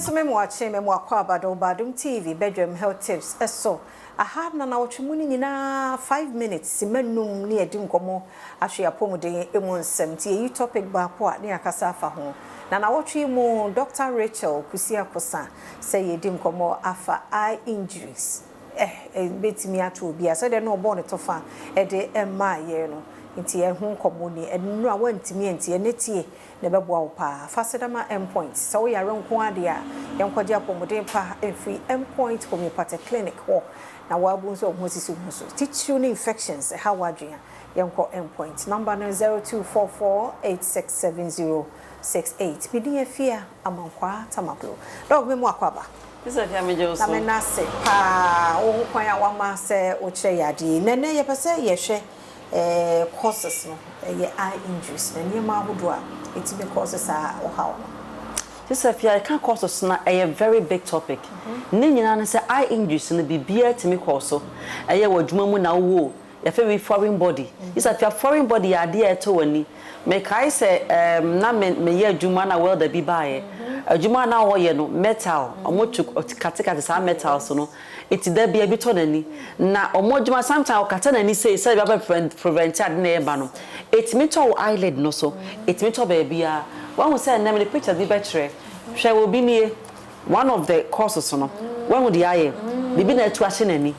Nso me mo akye, me mo akɔ abado Badum TV bedwam health tips ɛso. Aha na nawɔtwe mu no nyinaa 5 minutes 5 simma ne yɛdi nkɔmmɔ ahwɛ apɔmuden emu nsɛm. Nti yɛyi topic baako a ne yɛakasa afa ho. Na nawɔtwe mu, Dr. Rachel Kusi Akosa sɛ yɛdi nkɔmmɔ afa eye injuries. Bɛtumi ato obi a sɛdeɛ na ɔbɔɔ ne tɔfa ɛde ɛmaa yɛn no. Nti ɛho nkɔmmɔ ni. Ɛnura a wantumi anti ɛne tie na ɛbɛboa wo paa. Fasedama Endpoint sɛ woyare nko adeɛ a, yɛnkɔgye apɔmuden pa ɛfiri Endpoint Homeopathic Clinic hɔ na wɔabu nso ɔho asisi ho so titiriw ne infections ɛha w'adwene a, yɛnkɔ Endpoint. Number no 0244867068. Medi Afia Amankwaa Tamaklo. Doc, me mu akɔ aba. Na me nase paa wo ho kwan a wama sɛ wokyerɛ yɛ adeɛ. Na ɛnɛ yɛpɛ sɛ yɛhwɛ causes no, ɛyɛ eye injuries na nneɛma ahodoɔ a ɛtumi causes saa ɔhaw no. Sister Fia, ɛka causes na ɛyɛ very big topic. Ne nyinaa ne sɛ eye injuries no, biribiara tumi kɔɔ so. Ɛyɛ wɔ adwuma mu na wowɔ yɛfɛ bi foreign body. Sister Fia, foreign body yɛ adeɛ a ɛtɔ w'ani. Mekae sɛ na me meyɛ adwuma na welder bi baeɛ. Adwuma na wɔyɛ no metal, ɔmo tu katekate saa metals no. Eti da bia bi tɔ n'ani. Na ɔmo adwuma, sometimes ɔkata n'ani sei sɛ ɛbɛ prevent ade na ɛba no. Etumi tɔ wo eyelid no so. Etumi tɔ baabiara. Wahu sɛ nnɛ mede pictures bi bɛkyerɛ. Hwɛ, obi nie. One of the causes no. Wahu deɛ ayɛ. Biribi na atu ahyɛ n'ani.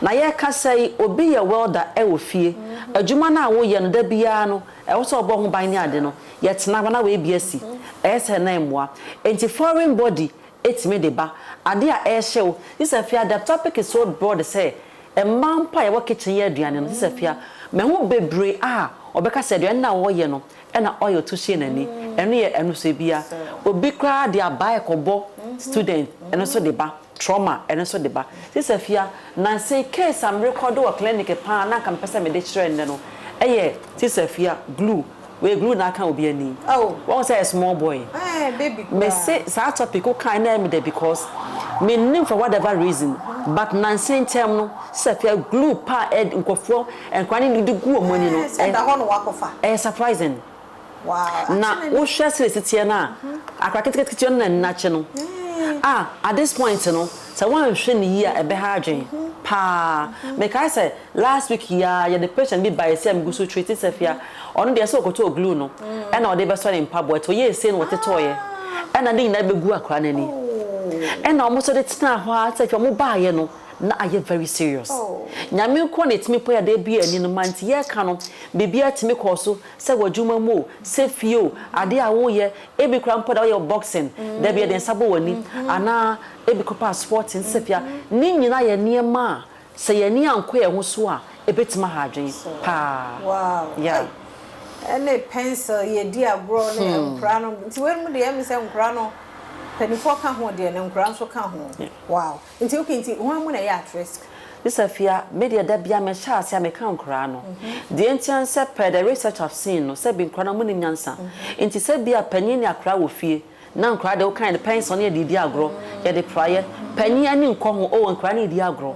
Na yɛka sɛ yi, obi yɛ welder ɛwɔ fie. Adwuma no a woyɛ no da biara no, ɛwɔ sɛ ɔbɔ ho ban ne ade no. Yɛtena hɔ na wɔebi asi. Ɛyɛ sɛ na mmoa. Nti foreign body etumi de ba. Ade a ɛhyɛ wo. Sister Fia, the topic is so broad sɛ mmaa mpo a yɛwɔ kitchen yɛ aduane no, Sister Fia, mahu bebree a ɔbɛka sɛ aduane no a wɔyɛ no ɛna oil to hyɛ n'ani. Ɛno yɛ ɛno so ebia. Obi koraa de abaa ɛkɔbɔ student, ɛno nso de ba. Trauma, ɛno nso de ba. Sister Fia, nansa case a merekɔdo wɔ clinic paa na nka mepɛ sɛ mede kyerɛ nnɛ no, ɛyɛ, Sister Fia, glue. Wei glue na aka obi ani. Oh. Wɔn sɛ yɛ small boy. Baby koraa. Mese saa topic wo kan na ɛmi dɛ because menim for whatever reason, but nansa ntɛm no, Sister Fia, glue pa ɛ nkɔfoɔ nkwadaa ne de gu wɔn ani no. Sɛ da hɔ na wakɔfa. Ɛyɛ surprising. Na wohwɛ sɛ esi teɛ no a, akora ketekete no na n'akyi no ah, at this point no, sɛ woanhwɛ ne yie a, ɛbɛha adwene paa. Mekae sɛ last week yi a yɛde patient bi baeɛ sɛ megu so treat sɛ fia, ɔno deɛ sɛ ɔkɔtɔɔ glue no ɛna ɔde bɛsɔ ne mpaboa, ɛti ɔyɛ ese na wɔtetɔɔyɛ ɛna ne nyinaa bɛgu akora n'ani, ɛna ɔmo nso de tena hɔ a sɛ ɔmo baeɛ no na ayɛ very serious. Nyame nko na ɛtumi pɔ yɛde bi ani no ma. Nti yɛreka no, biribiara tumi kɔɔ so sɛ wɔ adwuma mu o, sɛ fie o, adeɛ a woyɛ, ebi kora mpo da woyɛ boxing dabi yɛde nsa bɔ w'ani anaa ebi kɔpa sporting sɛ fia, ne nyinaa yɛ nneɛma a sɛ yɛni ankɔ yɛn ho so a, ebɛtumi aha adwene paa. Ɛne pencil yɛdi agorɔ ne nkora no. Nti wei mu deɛ, ɛmi sɛ nkora no, mpanimfoɔ ka ho deɛ ne nkora nso ka ho. Wow, nti okay, nti wɔn mu na ɛyɛ at risk? Sister Fia, me deɛ da bia mehyɛ ase a meka nkoraa no. Deɛ nti ansɛ per the research I've seen no, sɛ bi nkoraa no ɔmo nim nyansa. Nti sɛ bi a panyin ne akora wɔ fie, na nkoraa deɛ wokan no pencil ne yɛde di agorɔ, yɛde praeɛ. Panyin ani nkɔ ho, oh, nkoraa ne yɛdi agorɔ.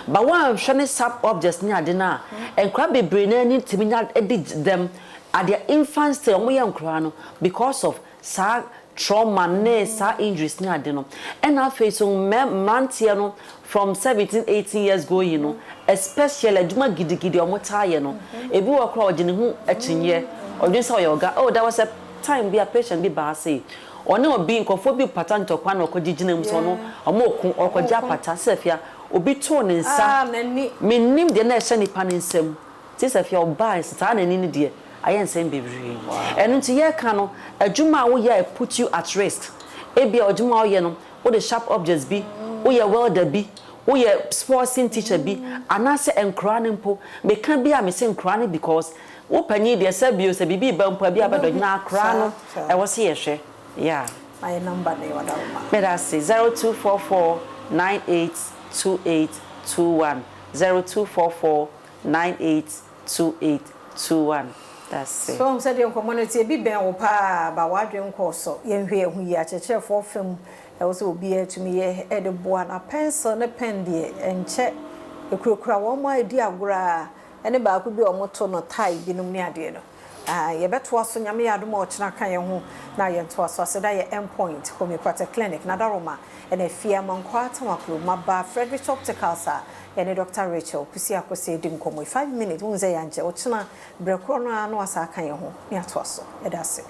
Ba woanhwɛ ne sharp objects ne ade no a, nkoraa bebree na ani tumi nya di them at their infant stage, ɔmo yɛ nkoraa no, because of saa trauma ne saa injuries ne ade no. Ɛna afei so mmeranteɛ no from 17, 18 years going no, especially adwuma gidigidi a wɔn taa yɛ no, ebi wɔ koraa ɔgye ne ho akyinyɛ, ɔdwen sɛ ɔyɛ ɔga. Oh, there was a time bi a patient bi baa se ɔne obi nkɔfoɔ bi pata ntɔkwa na ɔkɔgye gyina mu sɛ ɔno ɔmo ɔko ɔkɔgye apata sɛ fia obi too ne nsa. Menim deɛ na ɛhyɛ nipa ne nsam ti sɛ fia ɔbaa saa n'ani no deɛ ayɛ nsɛm bebree. Ɛno nti yɛreka no, adwuma a woyɛ a put you at risk, ebi a adwuma a woyɛ no wode sharp objects bi, woyɛ welder bi, woyɛ sporting teacher bi, anaasɛ nkoraa no mpo. Meka bi a mese nkoraa no because wo panyin deɛ, sɛ bio sɛ biribi ba mpo a bi a bɛdɔ na akoraa no ɛwɔ sɛ yɛhwɛ, yeah. Ayɛ number na ɛwɔ da wo ma. Meda ase. 0244982821, 0244982821. That's it. So sɛdeɛ nkɔmmɔ no tie bi bɛn wo paa ba w'adwen nkɔɔ so, yɛnhwɛ yɛn ho yie. Akyerɛkyerɛfoɔ fam, ɛwɔ sɛ obiara tumi yɛ ɛde boa. Na pencil ne pen deɛ, ɛnkyɛ ekurakura wɔn a ɛdi agorɔ a ɛne baako bi a wɔto no tie binom ne adeɛ no. Yɛbɛtoa so, Nyame yɛ adom a ɔkyena ka yɛn ho na yɛntoa so. Aseda yɛ Endpoint Homeopathic Clinic, Nadaroma, ɛna Afie Amankwaa Tamaklo, Maba Frederick Opticals a yɛne Dr. Rachel Kusi Akosua di nkɔmmɔ. 5 minutes, wohu sɛ yɛankyɛ, ɔkyena berɛ korɔ no ara na wasa aka yɛn ho ne atoa so. Yɛda ase.